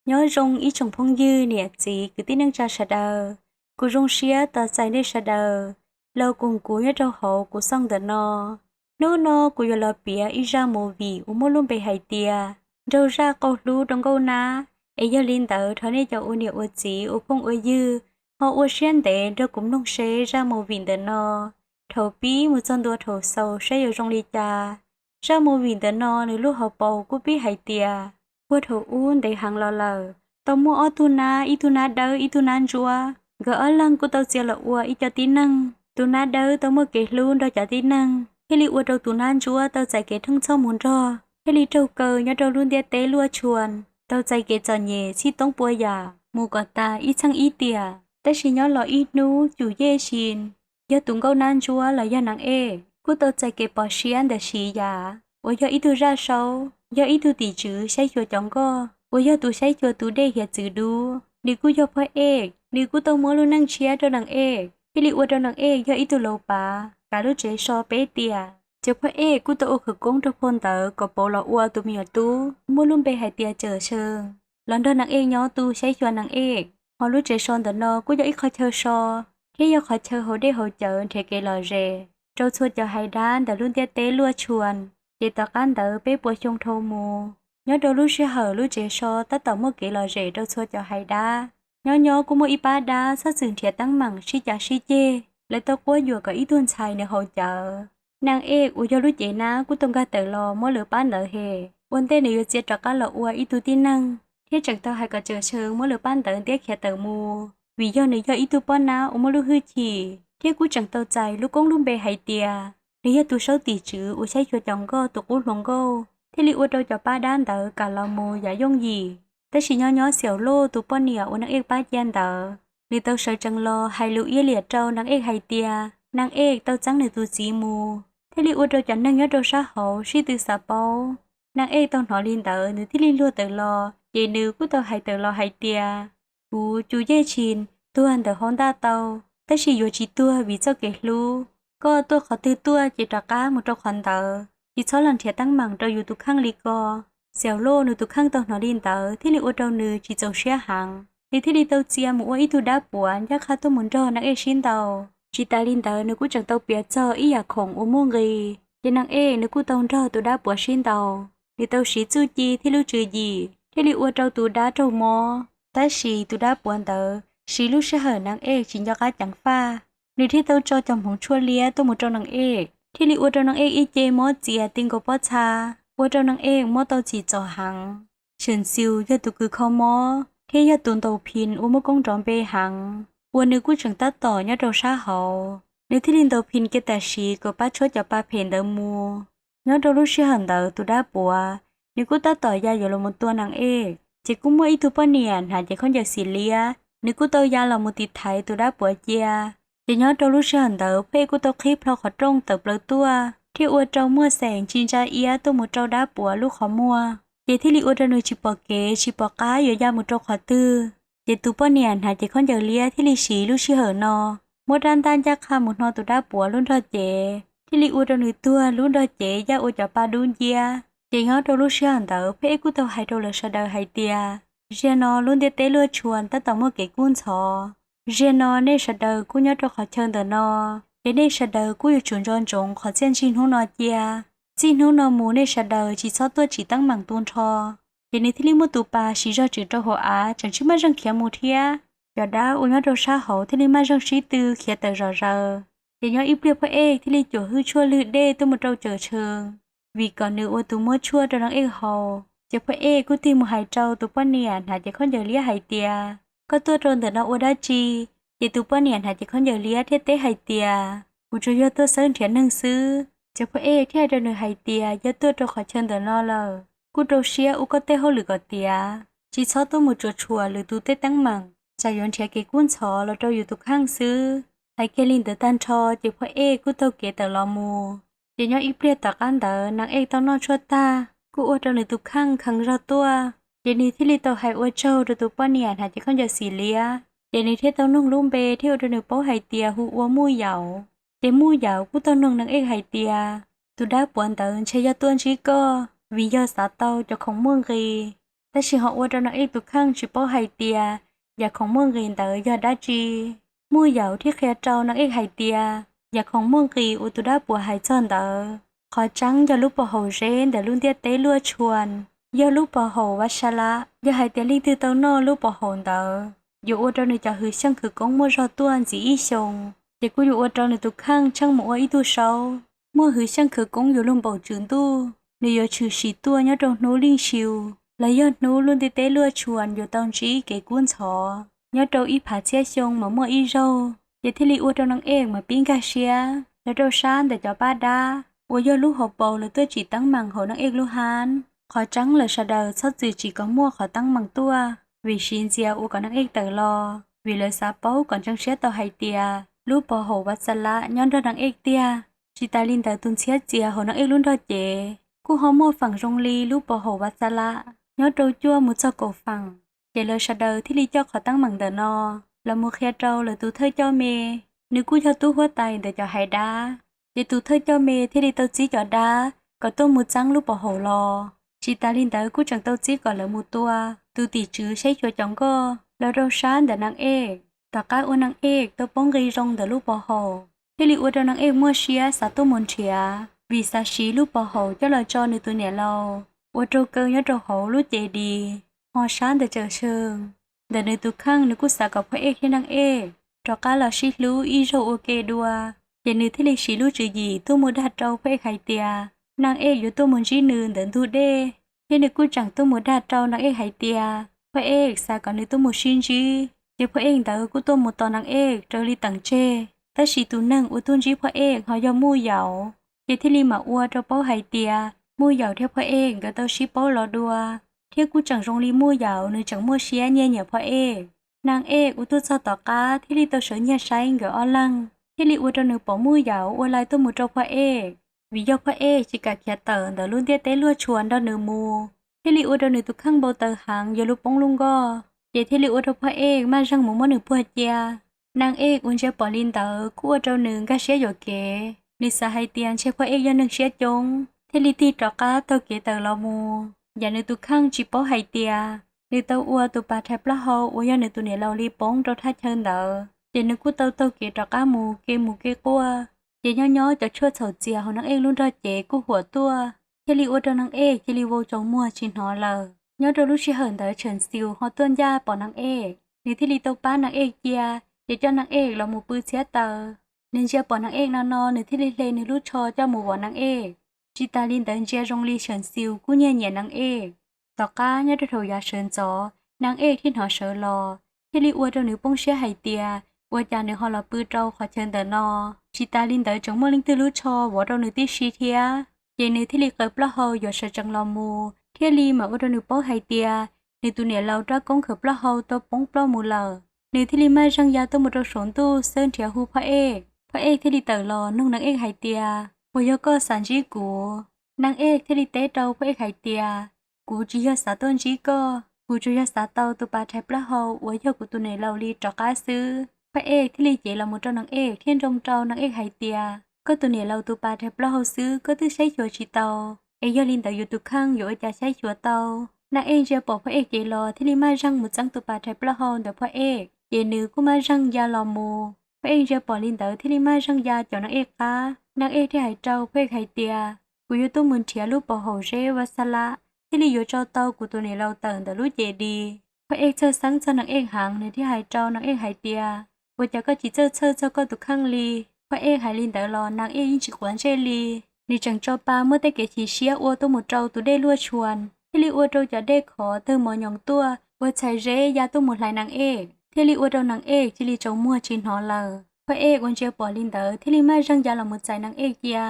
Nyob zoo ib tsoom phooj ywg niam txiv kwv tij neej tsa sawv daws, kuv zoo siab tos txais nej sawv daws los koom kuv nyob rau hauv kuv xov ntawm no. Hnub no kuv yuav los piav ib zaj movie uas muaj lub npe hais tias Nraug Zaj Qaug Hlub Rau Nkauj Nab, es yog li ntawd thov nej cov ua niam ua txiv ua phooj ua ywg ho ua siab ntev nrog kuv mloog seb zaj movie ntawm no thaum pib mus txog ntua thaum xaus saib yuav zoo li cas. Zaj movie ntawm no nws lub hauv paus kuj pib hais tias puag thaum ub ntev heev los lawm, tau muaj ob tug nab, ib tug nab dawb ib tug nab ntsuab. Nkawd ob leeg kuj tau txia los ua ib co tib neeg. Tus nab dawb tau muaj kev hlub nrog cov tib neeg, thiaj li ua rau tus nab ntsuab tau txais kev theej txhoj mus nrog, thiaj li raug kaw nyob rau lub ntiaj teb luaj tshua, tau txais kev txom nyem txhij toob pua yam mus kom tas ib txheej ib tiam. Tab sis nyob los ib hnub Cum Yej Xis, yog tus nkauj nab ntsuab los yog Neev Ej, kuj tau txais kev pom siab ntawm Siv Yas uas yog ib tug zaj saub, yog ib tug tim tswv saib xyuas cov nkoj, uas yog tus saib xyuas tus dej hiav txwv dub. Nws kuj yog phoj ej, nws kuj tau muab lub neej tshiab rau Neev Ej, thiaj li ua rau Neev Ej yog ib tug laus pav kav lub tsev so peb tiam. Ces phoj ej kuj tau ua khawv koob rau phau ntawv kom pauv los ua tus me nyuam tub muaj lub npe hais tias Cawm Seej los nrog Neev Ej nyob tu saib xyuas Neev Ej. Ho lub tsev so ntawm no kuj yog ib qhov chaw so thiab yog qhov chaw haus dej haus cawv nrhiav kev lom zem rau txhua cov hais dab ntawm lub ntiaj teb luaj tshua. Ces tom qab ntawd peb puas xyoo dhau mus, nyob rau lub sij hawm lub tsev so tab tom muaj kev lom zem rau txhua cov hais dab. Nyob nyob kuj muaj ib pab dab txhob txwm nrhiav teeb meem sib cav sib ceg, lawv tau quab yuam kom ib tug ntxhais nws haus cawv. Neev Ej uas yog lub cev nab kuj tau nkag tawm los muab lawv pab ntawv hem ua ntej nws yuav txia rov qab los ua ib tug tib neeg, thiab tseem tau hais kom Cawm Seej muab lawv pab ntawv ntiab khiav tawm mus, vim yog nws yog ib tug poj nab uas muaj lub hwj chim thiab kuj tseem tau txais lub koob lub npe hais tias nws yog tus saub tim tswv uas saib xyuas cov nkoj tus qub hluas nkauj, thiaj li ua rau cov pab dab ntawd kam los mus yam yooj yim. Tab sis nyob nyob Xiaum Lauj tus poj niam uas Neev Ej pab cia ntawd, nws tau sawv tsees los hais lus iab liam rau Neev Ej hais tias Neev Ej tau txeeb nws tus txiv mus, thiaj li ua rau cov neeg nyob rau sab hauv sib tw xav paub. Neev Ej tau hnov li ntawd nws thiaj li luag tawm los, ces nws kuj tau hais tawm los hais tias kuv Cum Yej Xis tuag ntawm hauv ntaj tau, tab sis yuav tsis tuag vim txoj kev hlub. Koj tuaj qhov twg tuaj ces rov qab mus rau qhov ntawd, tsis txhob los nrhiav teeb meem rau yus tus kheej li ko. Xiaum Lauj nws tus kheej tau hnov li ntawd thiaj li ua rau nws tsis txaus siab heev, nws thiaj li tau txia mus ua ib tug dab puav ncaj qha tuaj mus nrog Neev Ej sib ntaus. Tsis tas li ntawd nws kuj tseem tau piav txog ib yam khoom uas muaj nqis, ces Neev Ej nws kuj tau nrog tus dab puav sib ntaus. Nws tau siv txuj ci thiab lub tswv yim thiaj li ua rau tus dab raug mob, tab sis tus dab puav ntawd siv lub sij hawm Neev Ej tsis nco qab ceev faj, nws thiaj tau tso cov hmoov tshuaj liab tuaj mus rau Neev Ej, thiaj li ua rau Neev Ej ib ce mob txias ti nkaus pob txha, ua rau Neev Ej mob tau txim txom heev. Seem Xius yog tus kws kho mob thiab yog tus ntaus phim uas muaj koob nrov npe heev, uas nws kuj tseem tab tom nyob rau sab hauv, nws thiaj li ntaus phim kiag tam sim kom pab tshuab cov pa phem ntawd mus. Nyob rau lub sij hawm ntawd tus dab puav nws kuj tab tom ya yuav los mus tua Neev Ej, ces kuj muaj ib tug poj niam hnav cev khaub ncaws xim liab, nws kuj tau ya los mus tiv thaiv tus dab puav cia. Ces nyob rau lub sij hawm ntawd phoj ej kuj tau qhib plho qhov rooj tawm plaws tuaj, thiab ua rau muaj xeem ntsis ntsa iab tuaj mus rau dab puav lub qhov muag, ces thiaj li ua rau nws tsis pom kev tsis pom qab yuav ya mus rau qhov twg. Ces tus poj niam hnav cev khaub ncaws liab thiaj li siv lub sij hawm no muab rab ntaj ncaj qha mus hno tus dab puav lub nrog cev, thiaj li ua rau nws tuag lub nrog cev yaj ua cov pa dub nciab. Ces nyob rau lub sij hawm ntawd phoj ej kuj tau hais rau lawv sawv daws hais tias, ziag no lub ntiaj teb luaj tshua tab tom muaj kev kub ntxhov. Ziag no nej sawv daws kuj nyob rau qhov chaw ntawm no, ces nej sawv daws kuj yuav tsum nco ntsoov qhov txiaj ntsig hnub no cia. Txij hnub no mus nej sawv daws tsis txhob tuaj tsim teeb meem tu nrho. Ces nws thiaj li muaj tus pas siv zog tshwm rau hauv av tseem tsis maj zeeg khiav mus thiab. Cov dab uas nyob rau sab hauv thiaj li maj zeeg sib tw khiav tawm zom zaws. Ces nyob ib pliag phoj ej thiaj li cuam hwj tshuaj lwg dej tuaj mus rau Cawm Seej, vim kom nws ua tus muab tshuaj rau Neev Ej haus. Ces phoj ej kuj tig mus hais rau tus poj niam hnav cev khaub ncaws liab hais tias, koj tuaj rau ntawm no ua dab tsi? Ces tus poj niam hnav cev khaub ncaws liab thiaj teb hais tias, kuv tsuas yog tuaj xawb nrhiav neeg xwb. Ces phoj ej thiaj hais rau nws hais tias, yog tuaj rau qhov chaw ntawm no lawm, kuj rau siab ua koj tej hauj lwm kom tiav, tsis txhob tuaj mus tsuas tshuam lwm tus tej teeb meem, tsam yuav nrhiav kev kub ntxhov los rau yus tus kheej xwb. Hais kiag li ntawd tag nrho ces phoj ej kuj taug kev tawm los mus. Ces nyob ib pliag tom qab ntawd Neev Ej tau noj tshuaj tag kuj ua rau nws tus kheej kheev zog tuaj, ces nws thiaj li tau hais ua tsaug rau tus poj niam hnav cev khaub ncaws xim liab. Ces nws thiaj tau noog lub npe thiab ua rau nws paub hais tias hu ua Muj Yaum. Ces Muj Yaum kuj tau noog Neev Ej hais tias, tus dab puav ntawd ntshe yog tuaj ntsib koj vim yog xav tau cov khoom muaj nqis. tab sis ho ua rau Naj Ej tus kheej tsis paub hais tias yam khoom muaj nqis ntawd yog dab tsi. Muj Yaum thiaj qhia rau Naj Ej hais tias yam khoom muaj nqis uas tus dab puas hais txog ntawd, qhov tseeb yog lub pov haum zeb ntawm lub ntiaj teb luaj tshua, yog lub pov haum Vaj Sa La. Yog hais tias leej twg tau noj lub pov haum ntawd, yuav ua rau nws cov hwv xyeej khwv koob muaj zog tuaj ntxiv ib xyoos, ces kuj yuav ua rau nws tus kheej tsheej mus ua ib tug saub muaj hwv xyeej khwv koob yuav luag npaum tswv ntuj. Nws yuav tshwm sim tuaj nyob rau hnub Leej Siu, los yog hnub lub ntiaj teb luaj tshua yuav tau ntsib kev kub ntxhov. Nyob rau ib phav txhiab xyoo mas muaj ib zaug, ces thiaj li ua rau Naj Ej mas pib nkag siab los rau sab ntawm cov pab dab uas yog lub hauv paus lawv tuaj tsim teeb meem hauv Naj Ej lub hab. Qhov tseeb lawv sawv daws txhob txwm tsim kom muaj qhov teeb meem tuaj, vim siv ntxias ua kom Naj Ej tawm los, vim lawv xav paub kom ntseeg siab tau hais tias lub pov haum Vaj Sa La nyob nrog Naj Ej tiag. Tsis tas li ntawd, tus ntxhiab txias hauv Naj Ej lub nrog cev kuj ho muaj feem zoo li lub pov haum Vaj Sa La. Nyob rau cuaj mus txog kaum feem, ces lawv sawv daws thiaj li coj qhov teeb meem ntawm no los mus qhia rau lawv tus thawj coj me, nws kuj yog tub huab tais ntawm cov hais dab. Ces tus thawj coj me thiaj li tau txib cov dab kom tuaj mus txeeb lub pov haum los. Tsis tas li ntawd, kuj tseem tau txib kom lawv mus tua tus tim tswv saib xyuas cov nkoj los rau sab ntawm Naj Ej. Tom qab uas Naj Ej tau paub nqi zoo ntawm lub pov haum, thiaj li ua rau Naj Ej muaj siab xav tuaj mus nrhiav, vim xav siv lub pov haum coj los tso nws tus niam laus uas raug kaw nyob rau hauv lub cev dis, ho sab ntawm Cawm Seeg. Ntawm nws tus kheej, nws kuj xav kom Phoj Ej thiab Naj Ej rov qab los sib hlub ib zaug ua ke dua, ces nws thiaj li siv lub tswv yim tuaj mus dag rau Phoj Ej hais tias Naj Ej yuav tuaj mus ntsib nws ntawm ntug dej, thiab nws kuj tseem tuaj mus dag rau Naj Ej hais tias Phoj Ej xav kom nws tuaj mus sib ntsib. Ces Phoj Ej ntawd kuj tuaj mus tos Naj Ej raws li teem tseg, tab sis tus neeg uas tuaj ntsib Phoj Ej ho yog Muj Yaum. Ces thiaj li mam ua rau paub hais tias Muj Yaum thiab Phoj Ej nkawd tau sib paub los dua, thiab kuj tseem zoo li Muj Yaum nws tseem muaj siab nyiag nyiam Phoj Ej. Naj Ej uas tuaj txog tom qab thiaj li tau sawv nyiag saib nkawd ob leeg, thiaj li ua rau nws pom Muj Yaum ua li tuaj mus rau Phoj Ej, vim yog Phoj Ej tsis kam khiav tawm ntawm lub ntiaj teb luaj tshua nrog nws mus, thiaj li ua rau nws tus kheej npau taws heev yuav luag poob lub nkoj, ces thiaj li ua rau Phoj Ej maj zeeg mus muab nws puag cia. Naj Ej uas ntsia pom li ntawd kuj ua rau nws nkag siab yuam kev, nws xav hais tias ntshe Phoj Ej yog neeg siab coob, thiaj li tig rov qab taug kev tawm los mus. Yam nws tus kheej tsis paub hais tias nws tau ua tus pas rhais plaub hau uas yog nws tus niam laus li poob rau thaj chaw ntawd, ces nws kuj tau taug kev rov qab mus kev mus kev quaj. Ces nyob nyob cov tshuaj txhaum txias hauv Naj Ej lub nrog cev kuj huam tuaj, thiaj li ua rau Naj Ej cia li vau tsaus muag tsis hnov lawm. Nyob rau lub sij hawm ntawd Tshawm Xius ho tuaj ncaj pom Naj Ej, nws thiaj li tau pab Naj Ej cia, ces coj Naj Ej los mus pw txhiab taw. Nws ntsia pom Naj Ej no no, nws thiaj li hle nws lub tsho coj mus vov Naj Ej. Tsis tas li ntawd, ntsia zoo li Tshawm Xius kuj nyiag nyiam Naj Ej. Tom qab nyob rau thaum yav sawv ntxov, Naj Ej thiaj hnov sawv los, thiaj li ua rau nws poob siab hais tias ua cas nws ho los pw rau qhov chaw ntawm no. Tsis tas li ntawd, tseem muaj leej twg lub tsho vov rau nws tib si thiab. Ces nws thiaj li qaws plaub hau yuav sawv tsees los mus, thiaj li mam ua rau nws paub hais tias nws tus niam laus rab koob khaws plaub hau tau poob ploj mus lawm. Nws thiaj li maj zeeg ya tuaj mus rau saum ntuj xawb nrhiav hu Phoj Ej. Phoj Ej thiaj li tawm los nug Naj Ej hais tias, Puas yog koj xav ntsib kuv? Naj Ej thiaj li teb rau Phoj Ej hais tias, Kuv tsis yog xav tuaj ntsib koj, kuv tsuas yog xav tau tus pas rhais plaub hau uas yog kuv tus niam laus li rov qab xwb. Phoj Ej thiaj li cev los mus rau Naj Ej thiab nroo rau Naj Ej hais tias, Koj tus niam laus tus pas rhais plaub hau xwb koj twb saib xyuas tsis tau, es yog li ntawd yus tus kheej yuav ua cas saib xyuas tau? Naj Ej ntsia pom Phoj Ej cev los thiaj li maj zeeg mus txeeb tus pas rhais plaub hau ntawm Phoj Ej, ces nws kuj maj zeeg ya los mus. Phoj Ej ntsia pom li ntawd thiaj li maj zeeg ya caum Naj Ej qab. Naj Ej thiaj hais rau Phoj Ej hais tias, Kuv yuav tuaj mus nrhiav lub pov haum zeb Vaj Xa La, thiaj li yuav tso tau kuv tus niam laus tawm ntawm lub cev dis. Phoj Ej txhawj xeeb txog Naj Ej heev, nws thiaj hais rau Naj Ej hais tias, Ua cas koj tsis txawj txhawj txog koj tus kheej li? Phoj Ej hais li ntawd los Naj Ej yeej tsis quav ntsej li. Nws tseem tso pa muab tej kev chim siab ua tuaj mus rau tus dej luaj tshua, thiaj li ua rau cov dej khov tawg mos nyoos tuaj ua txhais zeb ya tuaj mus hlais Naj Ej, thiaj li ua rau Naj Ej cia li tsaus muag tsis hnov lawm. Phoj Ej uas ntsia pom li ntawd thiaj li maj zeeg ya los mus txais Naj Ej cia,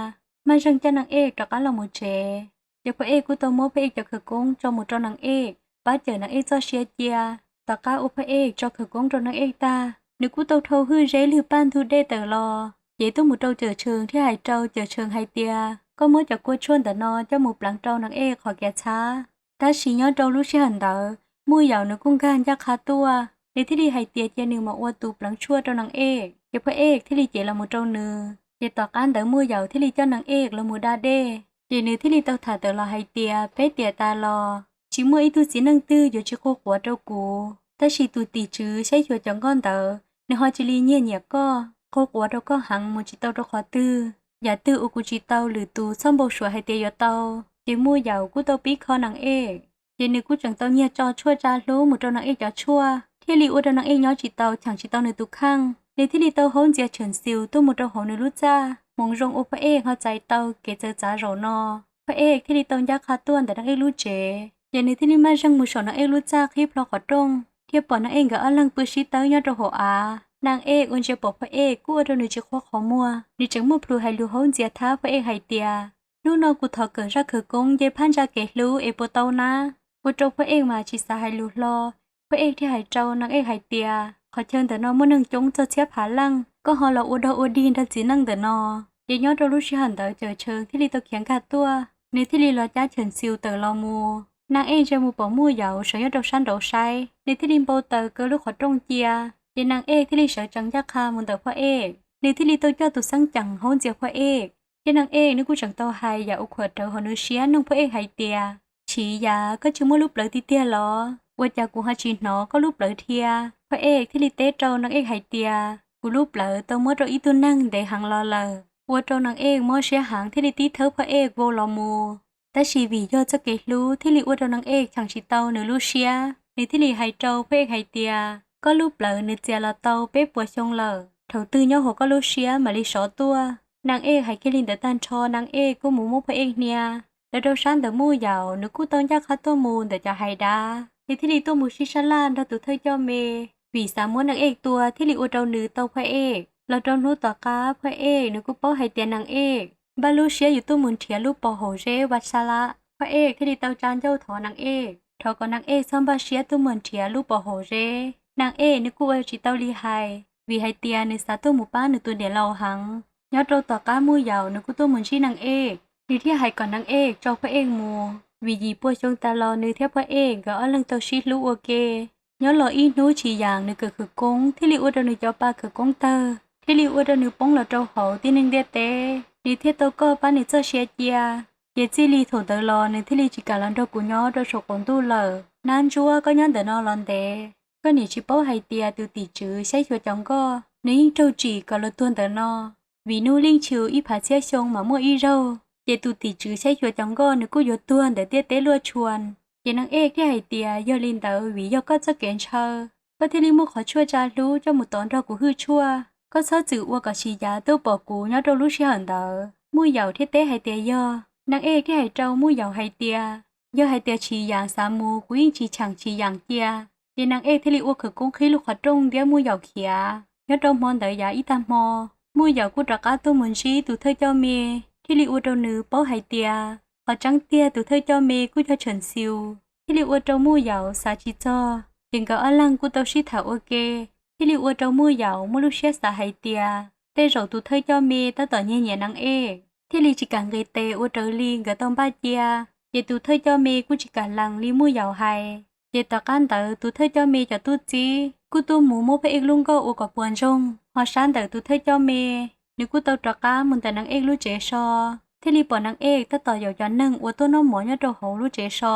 maj zeeg coj Naj Ej rov qab los mus tsev. Ces Phoj Ej kuj tau muab Phoj Ej cov khawv koob tso mus rau Naj Ej pab cawm Naj Ej txoj sia cia. Tom qab uas Phoj Ej tso khawv koob rau Naj Ej tag, nws kuj tau dhau hwj zeb lwg paj ntug dej tawm los, ces tuaj mus rau Cawm Tsheej thiab hais rau Cawm Tsheej hais tias, Koj muab cov kua tshuaj ntawm no coj mus pleev rau Naj Ej qhov kiav txhab. Tab sis nyob rau lub sij hawm ntawd, Muj Yaum nws kuj nkag ncaj qha tuaj, nws thiaj li hais tias cia nws mam ua tus pleev tshuaj rau Naj Ej, ces Phoj Ej thiaj li cev los mus rau nws. Ces tom qab ntawd Muj Yaum thiaj li coj Naj Ej los mus da dej, ces nws thiaj li tau tham tawm los hais tias, Peb tiam tas los Tsis muaj ib tug txiv neej twg yuav tsis quaj quav rau kuv, tab sis tus tim tswv saib xyuas cov nkoj ntawd nws ho cia li nyiag nyiam koj, quaj quav rau koj heev mus tsis tau rau qhov twg. Yam twg uas kuv tsis tau lwm tus txhob npau suav hais tias yuav tau. Ces Muj Yaum kuj tau pib kho Naj Ej, ces nws kuj tseem tau nyiag tso tshuaj tsa hlub mus rau Naj Ej cov tshuaj, thiaj li ua rau Naj Ej nyob tsis tau, cheem tsis tau nws tus kheej. Nws thiaj li tau haub ntxias Tshawm Xius tuaj mus rau hauv nws lub txaj. Hmoov zoo uas Phaj Ej ho txais tau kev txawv txav zaum no, Phaj Ej thiaj li tau ncaj qha tuaj ntawm Naj Ej lub tsev, ces nws thiaj li maj zeeg mus saum Naj Ej lub txaj qhib plho qhov rooj thiaj pom Naj Ej nkawd ob leeg pw sib tawb nyob rau hauv av. Naj Ej ua ntsia pom Phaj Ej kuj ua rau nws tsis qhuav qhov muag, nws tseem muaj plhus hais lus haub ntxias thab Phaj Ej hais tias, hnub no kuv thov kawm zaj khawv koob nce phab ntsa kev hlub es puas tau nab? Ua rau Phaj Ej mas tsis xav hais lus hlo. Phaj Ej thiaj hais rau Naj Ej hais tias, qhov chaw ntawm no muaj neeg coob txog txhiab phav leej, koj ho los ua dog ua dig nrog txiv neej ntawm no. Ces nyob rau lub sij hawm ntawd Cawm Tsheej thiaj li tau khiav nkag tuaj, nws thiaj li los cab Tshawm Xius tawm los mus. Naj Ej ntsia mus pom Muj Yaum sawv nyob rau sab nraud saib, nws thiaj li npau taws kaw lub qhov rooj cia. Ces Naj Ej thiaj li sawv tsees ncaj qha mus ntawm Phaj Ej, nws thiaj li tau coj tus xeeb ceem haub ntxias Phaj Ej. Thiab Naj Ej nws kuj tseem tau hais yam uas khuam rawv hauv nws siab nug Phaj Ej hais tias, Chim Yam, koj tsis muaj lub plawv tiag tiag los? Ua cas kuv ho tsis hnov koj lub plawv dhia? Phaj Ej thiaj li teb rau Naj Ej hais tias, kuv lub plawv tau muab rau ib tug neeg ntev heev los lawm. Ua rau Naj Ej mob siab heev thiaj li tib thawb Phaj Ej vau los mus. Tab sis vim yog txoj kev hlub thiaj li ua rau Naj Ej cheem tsis tau nws lub siab, nws thiaj li hais rau Phaj Ej hais tias, koj lub plawv nws txias los tau peb puas xyoo lawm, thaum twg nyob hauv koj lub siab mam li sov tuaj. Naj Ej hais kiag li ntawd tag nrho Naj Ej kuj mus muab Phaj Ej hnia. Lawv rau sab ntawm Muj Yaum nws kuj tau ncaj qha tuaj mus ntawm cov hais dav, nws thiaj li tuaj mus sib sab laj nrog tus thawj coj me, vim xav muab Naj Ej tua thiaj li ua rau nws tau Phaj Ej. Los rau hnub tom qab Phaj Ej nws kuj paub hais tias Naj Ej npaj lub siab yuav tuaj mus nrhiav lub pos haum zeb Vas Xas Las. Phaj Ej thiaj li tau tsa ncauj thov Naj Ej, thov kom Naj Ej txhob npaj siab tuaj mus nrhiav lub pos haum zeb. Naj Ej nws kuj ua tsis tau li hais, vim hais tias nws xav tuaj mus pab nws tus niam laus heev. Nyob rau tom qab Muj Yaum nws kuj tuaj mus ntsib Naj Ej, nws thiaj hais kom Naj Ej tso Phaj Ej mus, vim yim pua xyoo tas los nws thiab Phaj Ej nkawd ob leeg tau sib hlub ua ke. Nyob los ib hnub Chim Yam nws kawm khawv koob thiaj li ua rau nws cov pa khawv koob tawg, thiaj li ua rau nws poob los rau hauv tib neeg ntiaj teb, nws thiaj tau koj pab nws txoj sia cia. Ces txij li thaum ntawd los nws thiaj li tsis kam los nrog kuv nyob rau saum qaum ntuj lawm. Nab Ntsuab, koj nyob ntawm no los ntev, koj niam tsis paub hais tias tus tim tswv saib xyuas cov nkoj nws yeej raug tsim kom los tuag ntawm no, vim Hnub Leej Xyw ib phav txhiab xyoo mas muaj ib zaug, ces tus tim tswv saib xyuas cov nkoj nws kuj yuav tuag ntawm ntiaj teb luaj tshua. Ces Naj Ej thiaj hais tias, yog li ntawd vim yog koj txoj kev ntshaw, koj thiaj li muaj qhov tshuaj tsa hlub coj mus tov nrog kuv hwj tshuaj, koj txhob txwm ua kom Chim Yam tuaj pom kuv nyob rau lub sij hawm ntawd. Muj Yaum thiaj teb hais tias yog. Naj Ej thiaj hais rau Muj Yaum hais tias, yog hais tias Chim Yam xav mus kuv yeej tsis cheem Chim Yam cia. Ces Naj Ej thiaj li ua khawv koob qhib lub qhov rooj ntiab Muj Yaum khiav. Nyob rau hmo ntawd yav ib tag hmo, Muj Yaum kuj rov qab tuaj mus ntsib tus thawj coj me, thiaj li ua rau nws paub hais tias qhov tseeb tiag tus thawj coj me kuj yog Tshawm Xius, thiaj li ua rau Muj Yaum xav tsis txog. Ces nkawd ob leeg kuj tau sib tham ua ke, thiaj li ua rau Muj Yaum muaj lub siab xav hais tias tej zaum tus thawj coj me tab tom nyiag nyiam Naj Ej, thiaj li tsis kam nqis tes ua raws li nkawd tau npaj cia. Ces tus thawj coj me kuj tsis kam lees li Muj Yaum hais. Ces tom qab ntawd tus thawj coj me cov tub txib kuj tuaj mus muab Phaj Ej lub nkoj ua kom puas ntsoog. Ho sab ntawm tus thawj coj me, nws kuj tau rov qab mus ntawm Naj Ej lub tsev so, thiaj li pom Naj Ej tab tom yaum cov neeg uas tuaj noj mov nyob rau hauv lub tsev so,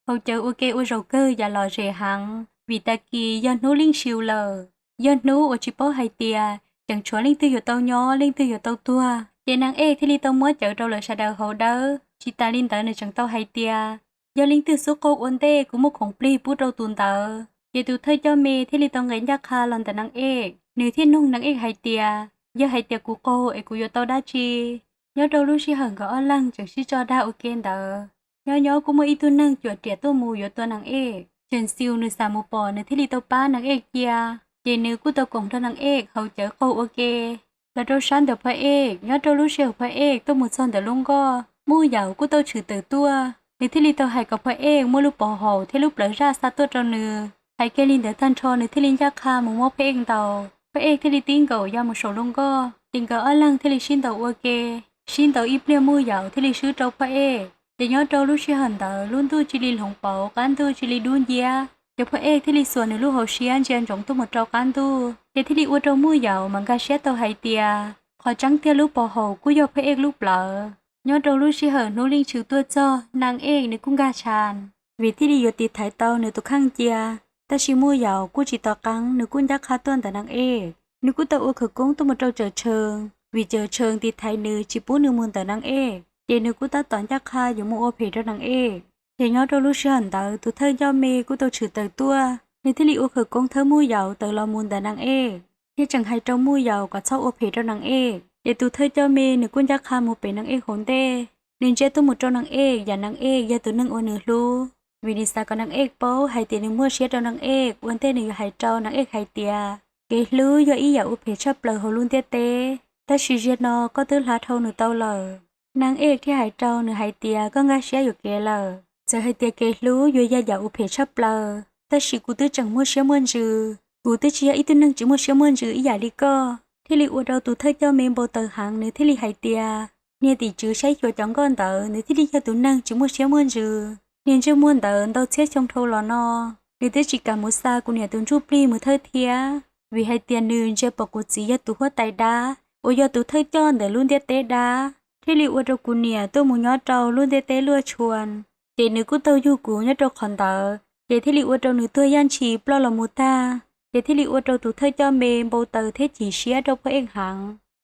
haus cawv ua ke ua zaum kawg yam lom zem heev, vim tag kis yog Hnub Leej Xyw lawm. Yog hnub uas tsis paub hais tias tseem tshuav leej twg yuav tau nyob leej twg yuav tau tuag. Ces Naj Ej thiaj li tau muab cawv rau lawv sawv daws haus dawb. Tsis tas li ntawd nws tseem tau hais tias yog leej twg xub qaug ua ntej kuv muab khoom plig pub rau tus ntawd. Ces tus thawj coj me thiaj li tau nqis ncaj qha los ntawm Naj Ej, nws thiaj nug Naj Ej hais tias, yog hais tias kuv qaug es kuv yuav tau dab tsi? Nyob rau lub sij hawm nkawd ob leeg tseem sib tso dag ua ke ntawd, nyob nyob kuj muaj ib tug neeg cuam riam tuaj mus yuav tua Naj Ej. Tshawm Xius nws xav mus pom nws thiaj li tau pab Naj Ej cia, ces nws kuj tau koom nrog Naj Ej haus cawv qaug ua ke. Los rau sab ntawm Phaj Ej, nyob rau lub sij hawm Phaj Ej tuaj mus txog ntawm lub nkoj, Muj Yaum kuj tau tshwm tawm tuaj, nws thiaj li tau hais kom Phaj Ej muab lub pov haum thiab lub plawv zaj xa tuaj rau nws. Hais kiag li ntawd tag nrho nws thiaj li ncaj qha mus muab Phaj Ej ntaus, Phaj Ej thiaj li tib nkaum ya mus saum lub nkoj, ces nkawd ob leeg thiaj li sib ntaus ua ke. Sib ntaus ib pliag Muj Yaum thiaj li swb rau Phaj Ej. Ces nyob rau lub sij hawm ntawd lub ntuj cia li hloov pauv, qab ntuj cia li dub nciab, ces Phaj Ej thiaj li xuas nws lub hauv siab ntsia ntsoov tuaj mus rau qab ntuj, ces thiaj li ua rau Muj Yaum mas nkag siab tau hais tias qhov tseeb tiag lub pov haum kuj yog Phaj Ej lub plawv. Nyob rau lub sij hawm Hnub Leej Xyw tuaj txog, Naj Ej nws kuj nkag tshas. vim thiaj li yuav tiv thaiv tau nws tus kheej cia. Tab sis Muj Yaus kuj tsis tos qeeb, nws kuj ncaj qha tuaj ntawm Naj Ej. Nws kuj tau ua khawv koob tuaj mus rau Cawm Tshee, vim Cawm Tshee tiv thaiv nws tsis pub nws mus ntawm Naj Ej, ces nws kuj tab tom ncaj qha yuav mus ua phem rau Naj Ej. Ces nyob rau lub sij hawm ntawd tus thawj coj me kuj tau tshwm tawm tuaj, nws thiaj li ua khawv koob thawb Muj Yaus tawm los mus ntawm Naj Ej, thiab tseem hais rau Muj Yaus kom txhob ua phem rau Naj Ej. Ces tus thawj coj me nws kuj ncaj qha mus pem Naj Ej hauv ntej, nws ntsia tuaj mus rau Naj Ej, yam Naj Ej yog tus neeg uas nws hlub, vim nws xav kom Naj Ej paub hais tias nws muaj siab rau Naj Ej. Ua ntej nws yuav hais rau Naj Ej hais tias, kev hlub yog ib yam uas phem tshaj plaws hauv lub ntiaj teb, tab sis zaum no koj twb hla dhau nws tau lawm. Naj Ej thiaj hais rau nws hais tias, koj nkag siab yuam kev lawm. Txawm hais tias kev hlub yuav yog yam uas phem tshaj plaws, tab sis kuv twb tseem muaj siab muaj ntsws, kuv twb tsis yog ib tug neeg tsis muaj siab muaj ntsws ib yam li koj. Thiaj li ua rau tus thawj coj me npau taws heev, nws thiaj li hais tias, niag tim tswv saib xyuas cov nkoj ntawd, nws thiaj li yog tus neeg tsis muaj siab muaj ntsws. Niag ntsej muag ntawd ntau txhiab xyoo dhau los no, nws twb tsis kam mus xa kuv niam tus ntsuj plig mus thawj thiab, vim hais tias nws ntsia pom kuv txiv yog tus huab tais dab, uas yog tus thawj coj ntawm lub ntiaj teb dab, thiaj li ua rau kuv niam tuaj mus nyob rau lub ntiaj teb luaj tshua. Ces nws kuj tau yug kuv nyob rau qhov ntawd, ces thiaj li ua rau nws tuag yaj ntshis ploj los mus tag. Ces thiaj li ua rau tus thawj coj me npau taws thiab chim siab rau Phaj Ej heev.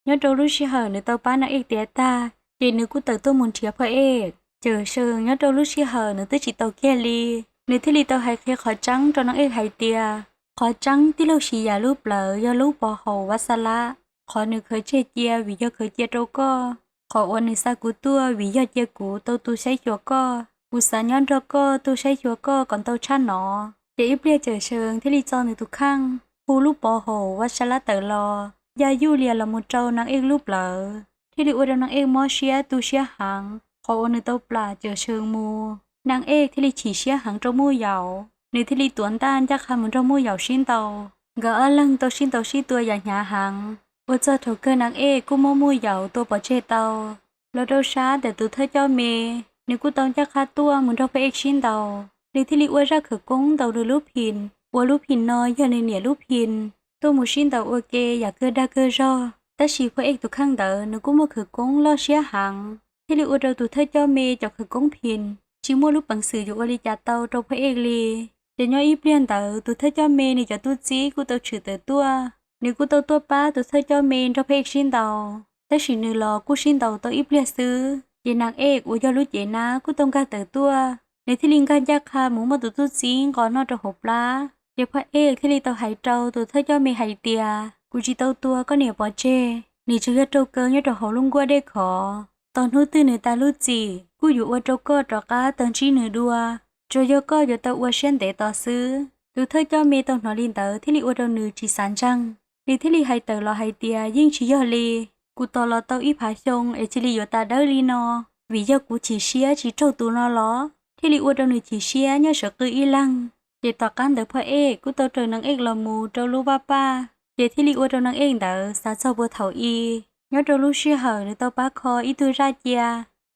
Nyob rau lub sij hawm nws tau pab Naj Ej tiav tag, ces nws kuj tawm tuaj mus nrhiav Phaj Ej. Cawm Seej nyob rau lub sij hawm nws twb tsis tau kiag li, nws thiaj li tau hais qhia qhov tseeb rau Naj Ej hais tias, qhov tseeb tij laug Sis Yam lub plawv yog lub pov haum Vaj Xa Lab. Qhov nws khaws tseg cia vim yog khaws cia rau koj. Qhov uas nws xa kuv tuaj vim yog cia kuv tau tu saib xyuas koj. Kuv xav nyob nrog koj tu saib xyuas koj kom ntau tshaj no. Ces ib pliag Cawm Seej thiaj li txo nws tus kheej, hu lub pov haum Vaj Xa Lab tawm los, ya yuj lias los mus rau Naj Ej lub plawv, thiaj li ua rau Naj Ej mob siab tu siab heev. Qhov uas nws tau plam Cawm Seej mus, Naj Ej thiaj li chim siab heev rau Muj Yaus, nws thiaj li tuav ntaj ncaj qha mus nrog Muj Yaus sib ntaus. Nkawd ob leeg tau sib ntaus sib tua yam hnyav heev, ua txog thaum kawg Naj Ej kuj muab Muj Yaus tua pov tseg tau. Los rau sab ntawm tus thawj coj me, nws kuj tau ncaj qha tuaj mus nrog Phaj Ej sib ntaus. Nws thiaj li ua zaj khawv koob ntaus nws lub phim, uas lub phim no yog nws niam lub phim, tuaj mus sib ntaus ua ke yam kawg dag kawg zog. Tab sis Phaj Ej tus kheej ntawd nws kuj muaj khawv koob loj siab heev, thiaj li ua rau tus thawj coj me cov khawv koob phim tsis muaj lub peev xwm yuav ua li cas tau rau Phaj Ej li. Ces nyob ib pliag ntawd tus thawj coj me nws cov tub txib kuj tau tshwm tawm tuaj, nws kuj tau tuaj pab tus thawj coj me nrog Phaj Ej sib ntaus, tab sis nws los kuj sib ntaus tau ib pliag xwb. Ces Naj Ej uas yog lub cev nab kuj tau nkag tawm tuaj, nws thiaj li nkag ncaj qha mus muab tus tub txib nqos noj rau hauv plab. Ces Phaj Ej thiaj li tau hais rau tus thawj coj me hais tias, kuv tsis tau tua koj niam pov tseg, nws tsuas yog raug kaw nyob rau hauv lub nkuaj dej khov. Tos hnub twg nws tas lub txim, kuj yuav ua rau koj rov qab tau ntsib nws dua. Tsuas yog koj yuav tau ua siab ntev tos xwb. Tus thawj coj me tau hnov li ntawd thiaj li ua rau nws tsis xav ntseeg. Nws thiaj li hais tawm los hais tias, yeej tsis yog li. Kuv tos los tau ib phav xyoo es cia li yuav tas dawb li no, vim yog kuv chim siab tsis raug tus no los? Thiaj li ua rau nws chim siab nyob sawv qw ib leeg. Ces tom qab ntawd Phaj Ej kuj tau raws Naj Ej los mus rau lub vaj paj, ces thiaj li ua rau Naj Ej ntawd xav txog puag thaum i. Nyob rau lub sij hawm nws tau pab kho ib tug zaj cia.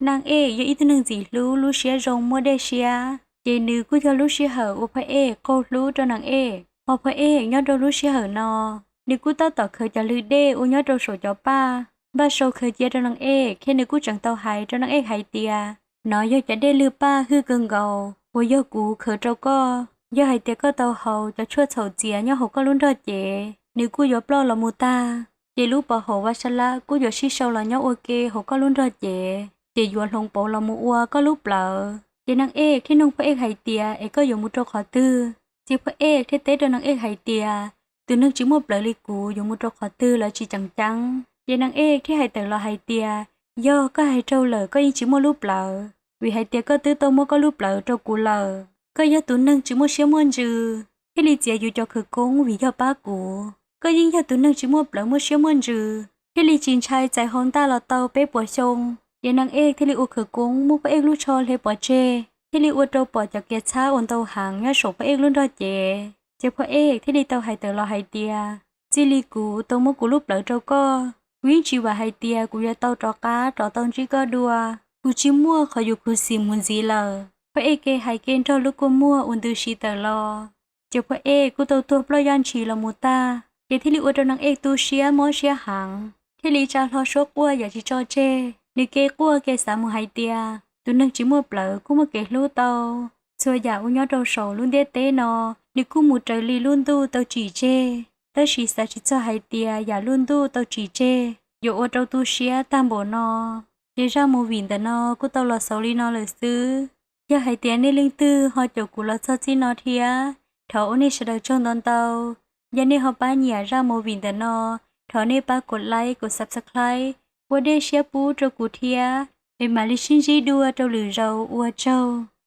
Naj Ej yog ib tug neeg ntxim hlub lub siab zoo muaj dej siab, ces nws kuj yog lub sij hawm uas Phaj Ej qaug hlub rau Naj Ej. Ho Phaj Ej nyob rau lub sij hawm no, nws kuj tab tom khaws cov lw dej uas nyob rau saum cov paj npaj sau khaws cia rau Naj Ej, thiab nws kuj tseem tau hais rau Naj Ej hais tias, nov yog cov dej lw paj hwj kawg nkaus uas yog kuv khaws rau koj. Yog hais tias koj tau haus cov tshuaj txhaum txias nyob hauv koj lub nrog cev, nws kuj yuav ploj los mus tag, ces lub pov haum Vaj Sab Lab kuj yuav sib sau los nyob ua ke hauv koj lub nrog cev, ces yuav hloov pauv los mus ua koj lub plawv. Ces Naj Ej thiaj nug Phaj Ej hais tias, es koj yuav mus rau qhov twg? Ces Phaj Ej thiaj teb rau Naj Ej hais tias, tus neeg tsis muaj plawv li kuv yuav mus rau qhov twg los tsis tseem ceeb. Ces Naj Ej thiaj hais tawm los hais tias, yog koj hais raug lawm koj yeej tsis muaj lub plawv, vim hais tias koj twb tau muab koj lub plawv rau kuv lawm. Koj yog tus neeg tsis muaj siab muaj ntsws, thiaj li txiav yus cov khawv koob vim yog pab kuv. Koj yeej yog tus neeg tsis muaj plawv muaj siab muaj ntsws, thiaj li tsis ntshai txais hau ntaj los tau peb puas xyoo. Ces Naj Ej thiaj li ua khawv koob muab Phaj Ej lub tsho hle pov tseg, thiaj li ua rau pom cov kiav txhab uas ntau heev nyob saum Phaj Ej lub nrog cev. Ces Phaj Ej thiaj li tau hais tawm los hais tias, txij li kuv tau muab kuv lub plawv rau koj, kuv yeej tsis vam hais tias kuv yuav tau rov qab rov tau ntsib koj dua. Kuv tsis muaj qhov yuav khuv xim mus ntxiv lawm. Phaj Ej kev hais kev nrog lub kua muag uas ntws si tawm los. Ces Phaj Ej kuj tau tuag ploj yaj ntshis los mus tag. Ces thiaj li ua rau Naj Ej tu siab mob siab heev, thiaj li tsa hlo suab quaj yam tsis tso tseg. Nws kev quaj kev xav mus hais tias, tus neeg tsis muaj plawv kuj muaj kev hlub tau. Txhua yam uas nyob rau saum lub ntiaj teb no, nws kuj mus raws li lub ntuj tau tsim tseg. Tab sis xav tsis txog hais tias yam lub ntuj tau tsim tseg yuav ua rau tu siab tag npaum no. Ces zaj movie ntawm no kuj tau los xaus li no lawm xwb. Yog hais tias nej leej twg ho caum kuv los txog txij no thiab, thov ua nej sawv daws tsaug ntau ntau. Yog nej ho pab nyiam zaj movie ntawm no, thov nej pab kuv like, kuv subscribe, ua dej siab pub rau kuv thiab. Es mam li sib ntsib dua rau lwm zaus, ua tsaug.